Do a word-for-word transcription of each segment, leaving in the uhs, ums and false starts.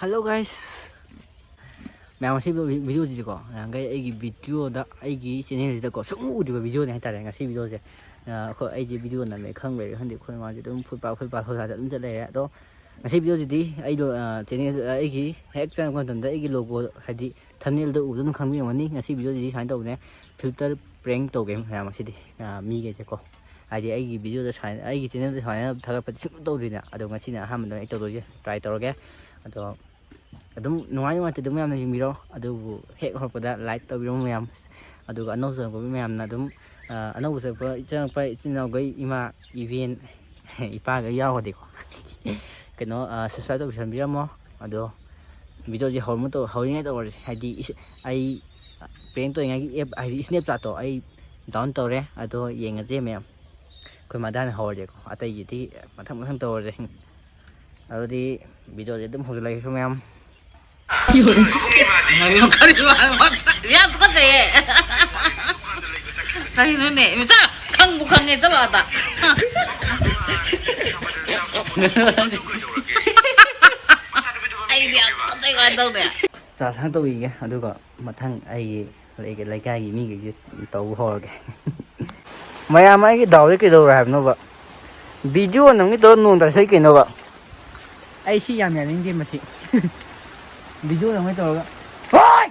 Hello guys, ꯃꯌꯥꯝ, ꯉꯁꯤ ꯚꯤꯗꯤꯑꯣꯁꯤꯗꯤꯀꯣ, ꯅꯍꯥꯟꯈꯩ ꯑꯩꯒꯤ ꯚꯤꯗꯤꯑꯣꯗ, ꯑꯩꯒꯤ ꯆꯦꯅꯦꯜꯁꯤꯗꯀꯣ ꯁꯨꯡꯎ ꯎꯗ꯭ꯔꯤꯕ ꯚꯤꯗꯤꯑꯣꯅꯦ ꯍꯥꯏꯇꯥꯔꯦ ꯉꯁꯤ ꯚꯤꯗꯤꯑꯣꯁꯦ꯫ ꯑꯩꯈꯣꯏ, ꯑꯩꯁꯦ ꯚꯤꯗꯤꯑꯣ ꯅꯝꯃꯦ ꯈꯪꯕꯩꯔ ꯈꯪꯗꯦ, ꯑꯩꯈꯣꯏ ꯃꯥꯁꯦ ꯑꯗꯨꯝ ꯐꯨꯠ ꯄꯥꯠ ꯐꯨꯠ ꯄꯥꯠ ꯐꯨꯠ ꯄꯥꯠ ꯑꯗꯨꯝ ꯆꯠ ꯂꯩꯔꯦ꯫ ꯑꯗꯣ ꯉꯁꯤ ꯚꯤꯗꯤꯑꯣꯁꯤꯗꯤ ꯑꯩꯗꯣ, ꯆꯦꯅꯦꯜ, ꯑꯩꯒꯤ ꯍꯦꯛ ꯆꯪꯉꯛꯄ ꯃꯇꯝꯗ ꯑꯩꯒꯤ ꯂꯣꯒꯣ, ꯍꯥꯏꯗꯤ ꯊꯝꯅꯦꯜꯗꯣ ꯎꯕꯗ ꯑꯗꯨꯝ ꯈꯪꯕꯤꯔꯝꯃꯅꯤ꯫ ꯉꯁꯤ ꯚꯤꯗꯤꯑꯣꯁꯤꯗꯤ ꯁꯨꯃꯥꯏꯅ ꯇꯧꯕꯅꯦ, ꯐꯤꯜꯇꯔ ꯄ꯭ꯔꯦꯡ ꯇꯧꯒꯦ ꯃꯌꯥꯝ ꯉꯁꯤꯗꯤ, ꯃꯤꯈꯩꯁꯦꯀꯣ꯫ ꯍꯥꯏꯗꯤ ꯑꯩꯒꯤ ꯚꯤꯗꯤꯑꯣꯗ ꯁꯨꯃꯥꯏꯅ, ꯑꯩꯒꯤ ꯆꯦꯅꯦꯜꯗ ꯁꯨꯃꯥꯏꯅ ꯊꯥꯒꯠꯄꯗꯤ ꯁꯨꯡꯇꯧ ꯇꯧꯗ꯭ꯔꯤꯅꯦ꯫ ꯑꯗꯣ ꯉꯁꯤꯅ ꯑꯍꯥꯟꯕꯗ ꯑꯩ ꯇꯧꯗꯣꯏꯁꯦ, ꯇ꯭ꯔꯥꯏ ꯇꯧꯔꯒꯦ꯫ ꯑꯗꯣ ꯑꯗꯨꯝ ꯅꯨꯡꯉꯥꯏ ꯅꯨꯡꯉꯥꯏꯇꯦ ꯑꯗꯨꯝ ꯃꯌꯥꯝꯅ ꯌꯦꯡꯕꯤꯔꯣ꯫ ꯑꯗꯨꯕꯨ ꯍꯦꯛ ꯍꯧꯔꯛꯄꯗ ꯂꯥꯏꯛ ꯇꯧꯕꯤꯔꯝꯃꯣ ꯃꯌꯥꯝ꯫ ꯑꯗꯨꯒ ꯑꯅꯧꯕ ꯆꯪꯉꯛꯄ ꯃꯌꯥꯝꯅ ꯑꯗꯨꯝ, ꯑ, ꯑꯅꯧꯕ ꯆꯪꯉꯛꯄ, ꯆꯪꯉꯛꯄ ꯏꯆꯤꯟ ꯏꯅꯥꯎꯈꯩ, ꯏꯃꯥ, ꯏꯕꯦꯟ, ꯏꯄꯥꯒ ꯌꯥꯎꯔꯗꯤꯀꯣ, ꯀꯩꯅꯣ, ꯑ, subscribe ꯇꯧꯕꯤꯁꯟꯕꯤꯔꯝꯃꯣ꯫ ꯑꯗꯣ ꯚꯤꯗꯤꯑꯣꯁꯦ ꯍꯧꯔꯝꯃ ꯇꯧ-, ꯍꯧꯔꯤꯉꯩ ꯇꯧꯔꯁꯦ꯫ ꯍꯥꯏꯗꯤ ꯏꯁ-, ꯑꯩ ꯄ꯭ꯔꯦꯡ ꯇꯧꯔꯤꯉꯩꯒꯤ ꯑꯦꯞ, ꯍꯥꯏꯗꯤ Snapchat-ꯇꯣ ꯑꯩ down ꯇꯧꯔꯦ꯫ ꯑꯗꯣ ꯌꯦꯡꯉꯁꯦ ꯃꯌꯥꯝ꯫ ꯑꯩꯈꯣꯏ ꯃꯥꯗꯥꯅ ꯍꯧꯔꯁꯦꯀꯣ, ꯑꯇꯩꯒꯤꯗꯤ ꯃꯊꯪ ꯃꯊꯪ ꯇꯧꯔꯁꯦ꯫ ꯑꯗꯨꯗꯤ ꯚꯤꯗꯤꯑꯣꯁꯦ ꯑꯗꯨꯝ ꯍꯧꯖꯤꯜꯂꯒꯦꯀꯣ ꯃꯌꯥꯝ꯫ ꯀꯔꯤꯅꯣ? ꯀꯔꯤꯅꯣ? ꯌꯥꯝ ꯇꯨꯀꯠꯆꯩꯌꯦ꯫ ꯀꯔꯤꯅꯣꯅꯦ? ꯏꯃꯥ, ꯆꯠꯂꯣ꯫ ꯈꯪꯕꯨ ꯈꯪꯉꯦ, ꯆꯠꯂꯣ ꯑꯗ꯫ ꯑꯩꯗꯤ ꯌꯥꯝ ꯇꯨꯀꯠꯆꯩ ꯀꯃꯥꯏꯅ ꯇꯧꯅꯤ? ꯆꯥ ꯁꯥꯡ ꯇꯧꯕꯤꯒꯦ, ꯑꯗꯨꯒ ꯃꯊꯪ ꯑꯩꯒꯤ ꯂꯩ-, ꯂꯩꯀꯥꯏꯒꯤ ꯃꯤꯈꯩꯁꯦ ꯇꯧꯕ ꯍꯧꯔꯒꯦ꯫ ꯃꯌꯥꯝ, ꯑꯩꯒꯤ ꯗꯥꯎꯁꯦ ꯀꯩꯗꯧꯔꯦ ꯍꯥꯏꯕꯅꯣꯕ? ꯚꯤꯗꯤꯑꯣ ꯅꯝꯒꯦ ꯇꯧꯔ ꯅꯣꯡ ꯇꯥꯁꯜꯂꯛꯏ ꯀꯩꯅꯣꯕ? ꯑꯩ ꯁꯤ ꯌꯥꯝ ꯌꯥꯅꯤꯡꯗꯦ ꯃꯁꯤ꯫ ꯚꯤꯗꯤꯑꯣ ꯅꯝꯒꯦ ꯇꯧꯔꯒ꯫ ꯍꯣꯏ!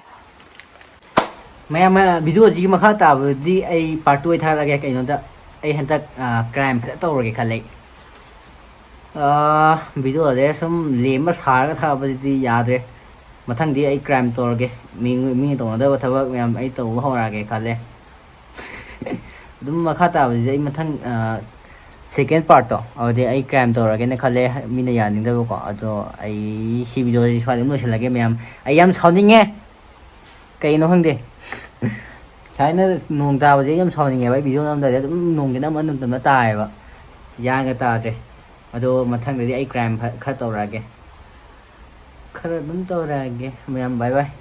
ꯃꯌꯥꯝ, ꯃꯌꯥꯝ, ꯚꯤꯗꯤꯑꯣꯁꯤꯒꯤ ꯃꯈꯥ ꯇꯥꯕꯗꯤ ꯑꯩ part two ꯑꯩ ꯊꯥꯒꯠꯂꯛꯑꯒꯦ꯫ ꯀꯩꯅꯣꯗ ꯑꯩ ꯍꯟꯗꯛ, ꯑ, crime ꯐꯖ ꯇꯧꯔꯒꯦ ꯈꯜꯂꯦ꯫ ꯑ, ꯚꯤꯗꯤꯑꯣꯁꯦ ꯁꯨꯝ ꯂꯦꯝꯕ ꯁꯥꯔꯒ ꯊꯥꯒꯠꯄꯁꯤꯗꯤ ꯌꯥꯗ꯭ꯔꯦ꯫ ꯃꯊꯪꯗꯤ ꯑꯩ crime ꯇꯧꯔꯒꯦ꯫ ꯃꯤ, ꯃꯤꯅ ꯇꯧꯅꯗꯕ ꯊꯕꯛ ꯃꯌꯥꯝ ꯑꯩ ꯇꯧꯕ ꯍꯧꯔꯛꯑꯒꯦ ꯈꯜꯂꯦ꯫ ꯑꯗꯨꯝ ꯃꯈꯥ ꯇꯥꯕꯁꯤꯗꯤ ꯑꯩ ꯃꯊꯪ, ꯑ, second part-ꯇꯣ, ꯑꯗꯨꯗꯤ ꯑꯩ crime ꯇꯧꯔꯒꯦꯅ ꯈꯜꯂꯦ, ꯃꯤꯅ ꯌꯥꯅꯤꯡꯗꯕꯀꯣ꯫ ꯑꯗꯣ ꯑꯩ ꯁꯤ ꯚꯤꯗꯤꯑꯣꯁꯤ ꯁ꯭ꯋꯥꯏꯗ ꯑꯗꯨꯝ ꯂꯣꯏꯁꯤꯜꯂꯒꯦ ꯃꯌꯥꯝ꯫ ꯑꯩ ꯌꯥꯝ ꯁꯥꯎꯅꯤꯡꯉꯦ, ꯀꯩꯅꯣ ꯈꯪꯗꯦ꯫ ꯁꯨꯃꯥꯏꯅ ꯅꯣꯡ ꯇꯥꯕꯁꯦ ꯑꯩ ꯌꯥꯝ ꯁꯥꯎꯅꯤꯡꯉꯦꯕ꯫ ꯑꯩ ꯚꯤꯗꯤꯑꯣ ꯅꯝꯂꯝꯗꯥꯏꯗ ꯑꯗꯨꯝ ꯅꯣꯡꯁꯦ ꯅꯝꯃ ꯅꯝ ꯅꯝꯃ ꯇꯥꯏꯌꯦꯕ, ꯒ꯭ꯌꯥꯟꯒ ꯇꯥꯗ꯭ꯔꯦ꯫ ꯑꯗꯣ ꯃꯊꯪꯗꯗꯤ ꯑꯩ crime ꯈꯔ, ꯈꯔ ꯇꯧꯔꯛꯑꯒꯦ, ꯈꯔ ꯑꯗꯨꯝ ꯇꯧꯔꯛꯑꯒꯦ ꯃꯌꯥꯝ꯫ Bye bye꯫